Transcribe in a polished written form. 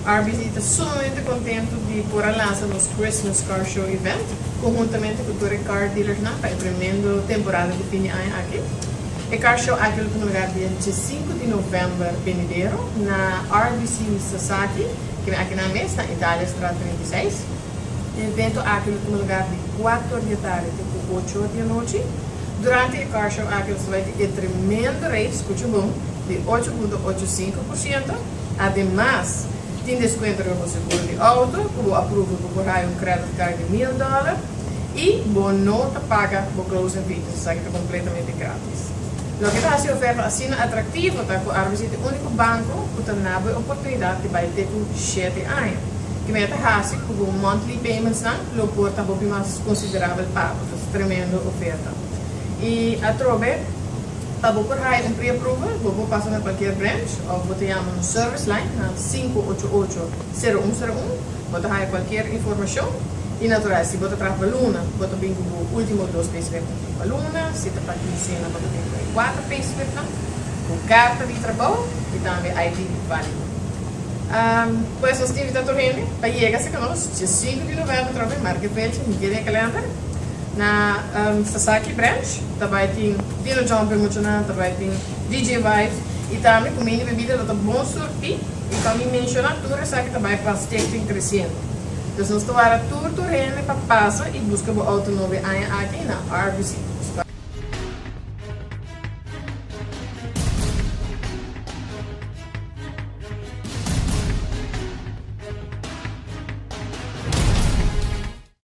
RBC ta sumamente contento di por a lansa nos Christmas Car Show Event conhuntamente cu tur e car dealersnan pa e tremendo temporada di fin di aña aki. E car show aki lo tuma lugar dia 5 di november benidero na RBC Sasaki, cu aki na mes na Italiastraat 36. E evento aki lo tuma lugar di 4 di atardi te 8 di anochi. Durante e car show aki nos bay tin e tremendo rate, scucha bon, di 8.85%. Ademas, tin descuento riba seguro di auto, cu aproba pa un credit card di $1000 y bo no ta paga e closing fee, esaki ta completamente gratis. Loke ta e oferta asina atractivo ta cu RBC ta e unico banco cu ta duna e oportunidad di bay te cu 7 aña. Cu ta haci cu monthly payments nan lo por ta hopi mas considerabel pago. Anto, tremendo oferta. Y atrobe, pa bo por un pre-approval, bo por pasa na cualkier branch of bo yama no service line na 588-0101, bo ta cualkier informacion. Y natural, si bo ta traha luna, bo ta bin cu e ultimo dos payslip pa luna, si ta pa quincena, bo ta bin cu cuater payslip, cu carta di trabou y tambe ID valido. Pues nos ta invita tur hende pa yega serca nos, dia 5 di november, tambe, marca fecha, den calendar, na Sasaki Branch, tambe tin Dino Jumper mucho na, tambe tin DJ Vibes, y tambe cuminda y bebida, lo ta bon surti, y tambe menciona tur esaki tambe pa Stichting Creciendo. Anto, nos ta warda tur tur hende pa pasa y busca e auto nobo aki na RBC.